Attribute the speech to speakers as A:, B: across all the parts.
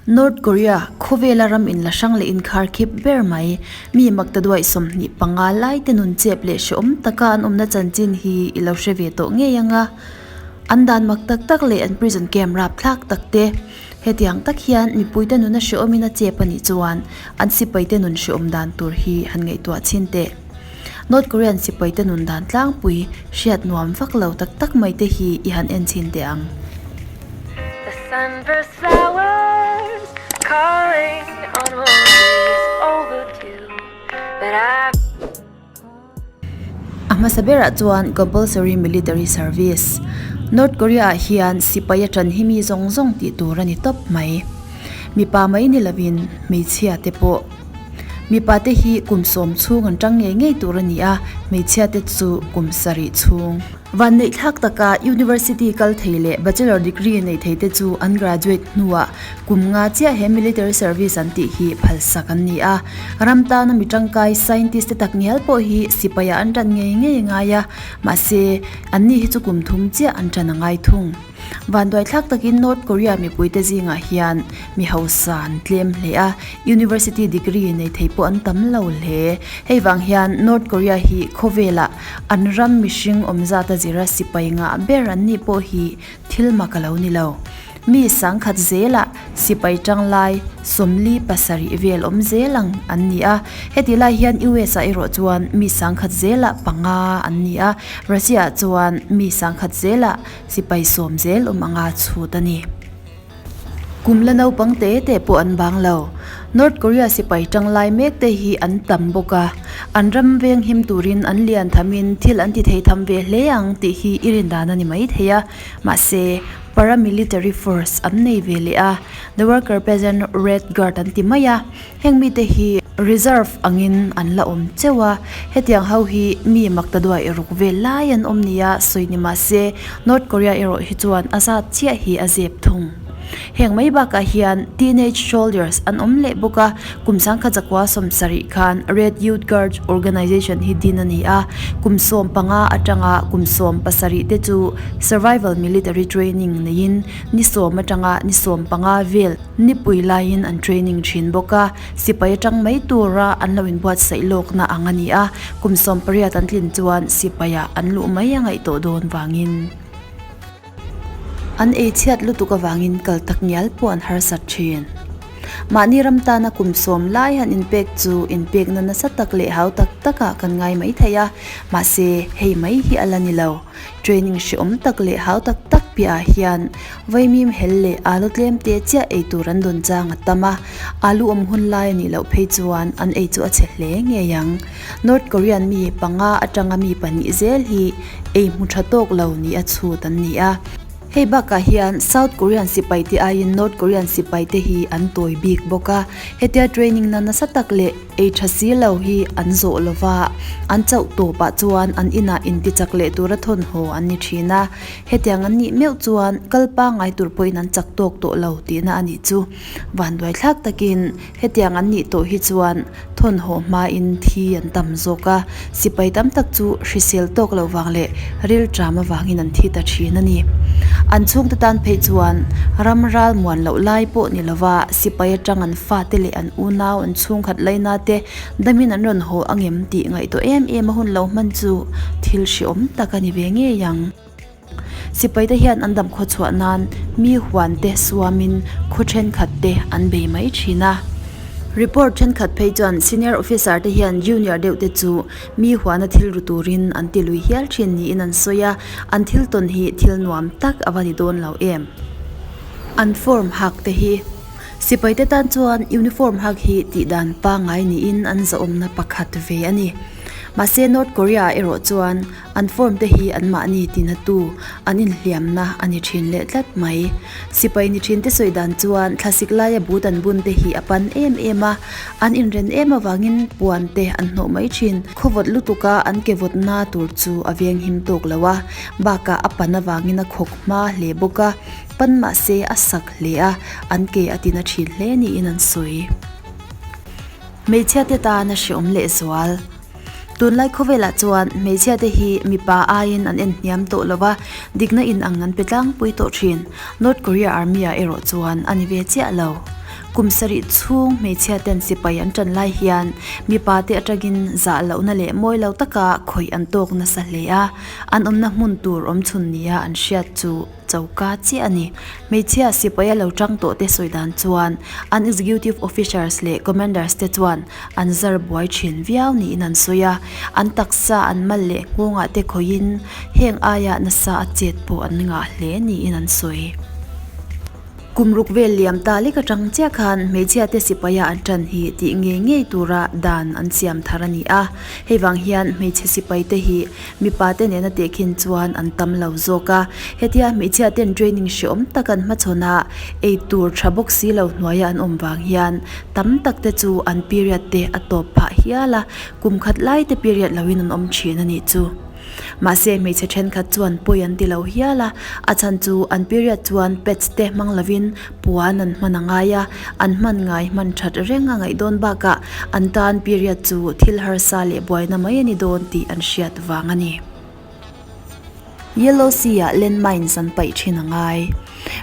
A: North Korea, khawvela ram inla hrang leh inkharkhip ber mai, mi maktaduaih 25 lai te nun chep leh hrehawm taka an awmna chanchin hi i lo hre ve tawh ngei ang a. An dan mak tak tak leh an prison camp rapthlak tak te. Hetiang tak hian mipuite nuna hrehawmin a chep a nih chuan an sipaite nun hrehawm dan tur hi han ngaihtuah chhin teh. North Korean sipaite nun dan tlangpui hriat nuam vak lo tak tak mai te hi i han en chhin teh ang.
B: The sunburst flowers calling on roses overdue but I.
A: A hmasa berah chuan compulsory military service. North Korea ah hian sipai a ṭan hi mi zawng zawng tih tur a ni tawp mai. Mipa mai ni lovin hmeichhia te pawh. Mipa te hi kum sawm chhung an ṭang ngei ngei tur a ni a, hmeichhia te chu kum sarih chhung. Vanneih thlak taka University kal thei leh Bachelor degree nei thei te chu an graduate hnuah kum nga chiah he military service an tih hi phalsak an ni a. Ram tana mi tangkai scientist te tak ngial pawh hi sipaiah an tan ngei ngei a ngai a, mahse anni hi chu kum thum chiah an tan a ngai thung. Vanduaithlak takin North Korea mipuite zingah hian mi hausa an tlem hle a, university degree nei thei pawh an tam lo hle. Hei vang hian North Korea hi khawvelah an ram mihring awm zata zira sipai ngah ber an nih pawh hi thil mak a lo ni lo. Mi sangkhat zelah sipai tanglai 47 vel awm zel ang an ni a. Heti lai hian US ah erawh chuan mi sangkhat zelah panga an ni a, Russia ah chuan mi sangkhat zelah Sipai sawm zel awm anga chhut a ni. Kum la naupang te te pawh an bang lo. North Korea sipai tanglai mek te hi an tam bawk a, an ram veng him turin an lian thamin thil an ti thei tham ve hle ang tih hi i rin dan a ni mai thei a. Mahse, paramilitary force an nei ve leh a, the worker peasant red guard an ti mai a. Heng mite hi reserve angin an la awm cheuh a, hetiang ho hi mi makta duai ruk vel lai an awm nia sawi ni mah se North Korea erawh hi chuan a zat chiah hi a zep thung. Heng mai bakah hian teenage soldiers an awm leh bawk a, kum sangkhat zakua 70 khan Red Youth Guards Organization hi din a ni a, kum 15 atanga kum 17 te chu survival military training neiin ni sawm atanga ni 15 vel Nipui laiin an training thin bawk a, sipai atang mai tura an lo inbuatsaih lawkna ang a ni a, kum 18 an tlin chuan sipaiah an luh mai a ngaih tawh dawn vangin an ei chhiat lutuk avangin kal tak ngial pawh an harsat thin. Mahni ram tana kum sawm lai han inpek chu inpekna nasa tak leh hau tak takah kan ngai mai thei a, mahse hei mai hi a la ni lo. Training hreawm tak leh hau tak tak piahah hian vaimim hel leh alu tlem te chiah ei tur an dawn chang a tam a, alu awm hun lai a nih loh phei chuan an ei chu a chhe hle ngei ang. North Korean mi panga atanga mi pahnih zel hi ei hmu tha tawk lo ni a chhut an ni a. Hei bakah hian South Korean sipaite aiin North Korean sipaite hi an tawi bik bawk a, hetia training na nasa tak leh Ei tha si lo hi an zawh lo va, an chauh tawpah chuan an inah intichak leh tura thawnhaw an ni thin a. Hetiang an nih meuh chuan kal pangngai tur pawhin an chak tawk tawh lo tihna a nih chu. Vanduaithlak takin hetiang an nih tawh hi chuan thawnhaw hmain thi an tam zawk a, sipai tam tak chu hrisel tawk loh vang leh rilṭam avangin an thi ta thin a ni. An chhungte tan phei chuan ram ral muan loh lai pawh ni lova sipai atang an fate leh an unau an chhungkhat laina te damin an rawn haw angem tih ngaihtuah em em a hun lo hman chu thil hreawm tak a ni ve ngei ang. Sipai te hian an dam khawchhuah nan mi huan te suamin khaw thenkhat te an bei mai thin a. Report thenkhat phei chuan senior officer te hian junior deuh te chu mi huana thil ru turin an ti lui hial thin niin an sawi a, an thil tawn hi thil nuam tak a va ni dawn lo em. An form hak te hi Sipaite tan chuan uniform hak hi tih dan pangngai niin an zahawmna pakhat ve a ni. Mahse North Korea erawh chuan an form te hi anmahni tinatu an inhliamna a ni thin leh tlat mai. Sipai ni thin te sawi dan chuan thlasik laia but an bun te hi a pan em em a, an inren em avangin puan te an hnawh mai thin. Khawvawt lutuka an ke vawtna tur chu a venghim tawk lo a, bakah a pan avangin a khawk hma hle bawk a. Pan mahse a sak hle a, an ke a tina thin hle niin an sawi. Hmeichhia te tan a hreawm lehzual. Tunlai khawvelah chuan hmeichhia te hi mipa aiin an en hniam tawh lo va, dikna in ang an pe tlangpui tawh thin. North Korea Army ah erawh chuan a ni ve chiah lo. Kum sarih chhung hmeichhia ten sipai an tan lai hian mipa te atangin zah lohna leh mawi lo taka khawih an tawk nasa hle a, an awmna hmun tur awmchhun nia an hriat chu choka chiah a ni. Hmeichhia sipaia lo tang tawh te sawi dan chuan an executive officers leh commanders te chuan an zar buai thin viau niin an sawi a, an taksa an mal leh nghawngah te khawihin heng aia nasa a chet pawh an ngah hle niin an sawi. Kum ruk vel liam ta lek atang chiah khan hmeichhia te sipaia an tan hi tih ngei ngei tura dan an siam thar a ni a, hei vang hian hmeichhe sipai te hi mipa te nena tehkhin chuan an tam lo zawk a, hetia hmeichhia ten training hreawm tak an hmachhawn a, ei tur tha bawk si lo hnuaia an awm vang hian tam tak te chu an period te a tawp phah hial a, kum khat lai te period loin an awm thin a nih chu. Mahse hmeichhe thenkhat chuan pawi an ti lo hial a, a chhan chu an period chuan pads te hmang lovin puan an hman a ngai a, an hman ngai hman that reng a ngaih dawn bakah an tan period chu thil harsa leh buaina mai a ni dawn tih an hriat vang a ni. Yellow Sea ah landmines an paih thin a ngai.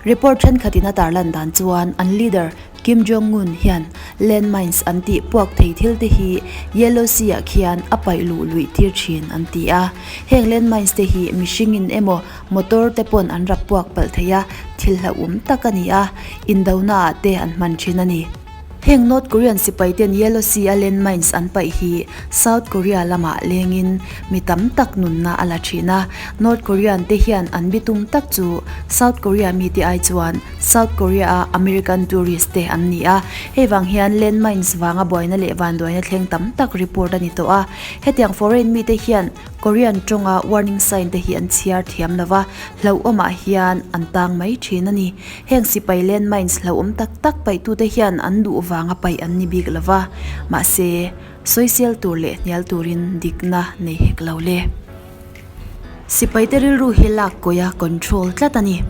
A: Report thenkhatin a tarlan dan chuan an leader Kim Jong-un hian landmines an tih puak thei thil te hi Yellow Sea ah khian a paih luh luih tir thin an ti a. Heng landmines te hi mihringin emaw motor te pawn an rap puak palh thei a, thil hlauhawm tak a ni a, indona ah te an hman thin a ni. Heng North Korean sipai ten Yellow Sea a landmines an paih hi South Korea lamah lengin mi tam tak nunna a la thin a. North Korean te hian an bitum tak chu South Korea mite ai chuan South Korea a American tourist te an ni a, hei vang hian landmines vanga buaina leh vanduaina thleng tam tak report a ni tawh a. Hetiang foreign mite hian Korean tawnga warning sign te hi an chhiar thiam lova, hlauhawmah hian an tang mai thin a ni. Heng sipai landmines hlauhawm tak tak paihtute hian an duh vanga paih an ni bik lova, mahse, sawisel tur leh hnial turin dikna nei hek lo le. Sipaite rilru hi lak kawia control tlat a ni.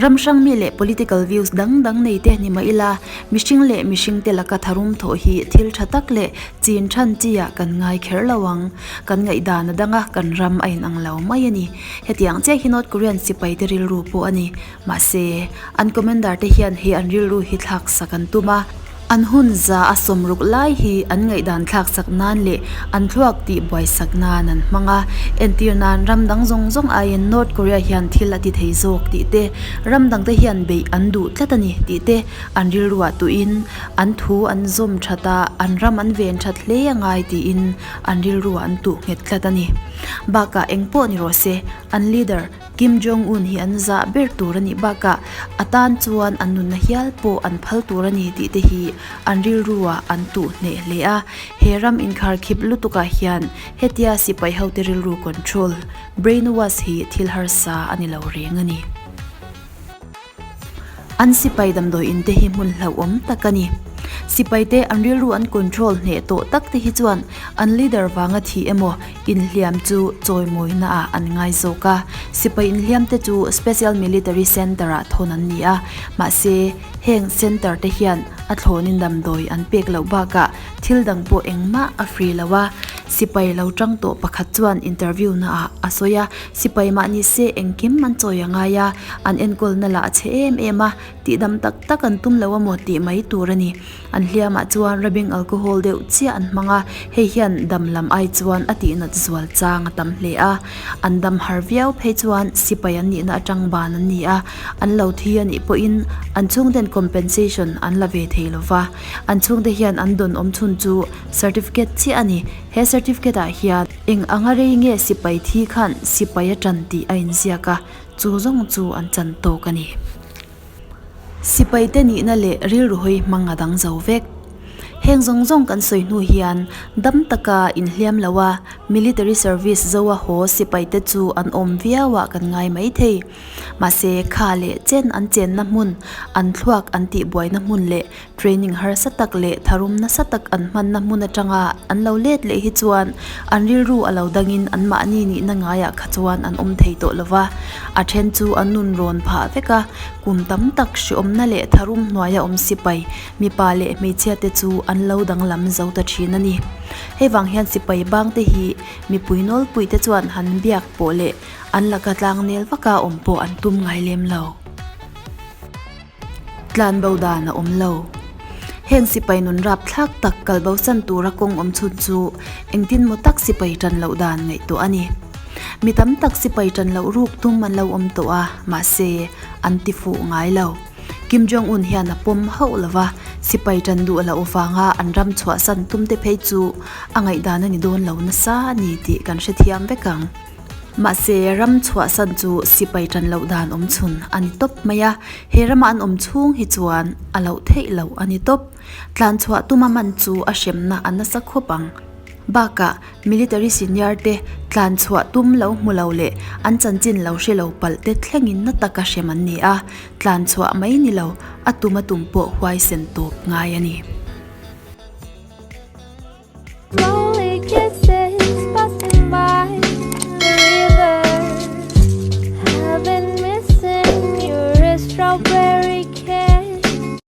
A: Ram hrang mi leh political views dang dang nei te ni mah ila, mihring leh mihringte laka tharum thawh hi thil tha tak leh chin than chi ah kan ngai kher lo ang. Kan ngaihdan a dang a, kan ram a inang lo mai a ni. Hetiang chiah hi North Korean sipaite rilru pawh a ni. Mahse, an commander te hian he an rilru hi thlak sak an tum a, an hun za a sawmruk lai hi an ngaihdan thlak sak nan leh an thluak tih buai sak nan an hmang a. Entir nan ram dang zawng zawng aiin North Korea hian thil a ti thei zawk tih te, ram dang te hian beih an duh tlat a ni tih te an rilruah tuin an thu an zawm that a, an ram an ven that hle a ngai tiin an rilruah an tuh nghet tlat a ni. Bakah engpawh ni rawh se, an leader, Kim Jong Un hi an zah ber tur a nih bakah a tan chuan an nunna hial pawh an phal tur a ni tih te hi an rilru ah an tuh hneh hle a. He ram inkhar khip lutuk ah hian hetia sipai hote rilru control, brainwash, hi thil harsa a ni lo reng a ni. An sipai damdawi in te hi hmun hlauhawm tak a ni. Sipai te an rilru an control hneh tawh tak te hi chuan an leader vanga thi emaw inhliam chu chawimawina ah an ngai zawk a. Sipai inhliam te chu Special Military Centre ah thawn an ni a, mahse heng centre te hian a thlawnin damdawi an pek loh bakah thil dang pawh engmah a free lo a. Sipai lo tang tawh pakhat chuan interview na ah a sawi a, Sipai mah ni se engkim an chawi a ngai a, an enkawlna lah a chhe em em a, tihdam tak tak an tum lo amaw tih mai tur a ni. An hliamah chuan rubbing alcohol deuh chiah an hmang a, hei hian dam lam ai chuan a tihnat zual chang a tam hle a. An dam har viau phei chuan sipai an nihna atang ban an ni a, an lo thi a nih pawhin an chhungten compensation an la ve thei lo va, an chhungte hian an dawn awm chhun chu certificate chiah a ni. He certificate ah hian eng anga rei nge sipai thi khan sipai a tan tih a inziak a, chu zawng chu an chan tawk a ni. Sipai te nihna leh rilru hawi hmang a dang zo vek. Heng zawng zawng kan sawi hnu hian dam taka inhliam lo a, military service zo a haw sipai te chu an awm viau ah kan ngai mai thei. Mahse kha leh chen an chenna hmun, an thluak an tihbuaina hmun leh Training harsa tak leh tharum nasa tak an hmanna hmun atanga an lo let leh hi chuan an rilru a lo dangin anmahni nihna ngaiah kha chuan an awm thei tawh lova. A then chu an nun rawn phah vek a, kum tam tak hriawmna leh tharum hnuaia awm sipai mipa leh hmeichhia te chu an lo danglam zo ta thin a ni. Hei vang hian sipai bangte hi mipui nawlpui te chuan han biak pawh leh an laka tlangnel vaka awm pawh an tum ngai lem lo. Tlanbo dan a awm lo. Heng sipai nun rapthlak tak kalbosan tura kawng awm chhun chu engtin maw tak sipai tan loh dan ngaihtuah a ni. Mi tam tak sipai tan loh ruk tum an lo awm tawh a, mahse, an ti fuh ngai lo. Kim Jong Un hian a pawm hauh lo va, sipai tan duh loh vanga an ram chhuahsan tumte phei chu a ngaihdan a ni dawn lo nasa a ni tih kan hrethiam vek ang. Mahse, ram chhuahsan chu sipai tan loh dan awm chhun a ni tawp mai a, he rama an awm chhung hi chuan a loh theih loh a ni tawp. Tlan chhuah tuma man chu a hremna a nasa khawp ang. Bakah, military senior te tlan chhuah tum lo hmu lo leh an chanchin lo hre lo palh te thlengin na taka hrem an ni a, tlan chhuah mai ni lo, a tum a tum pawh huaisen tawp ngai a ni.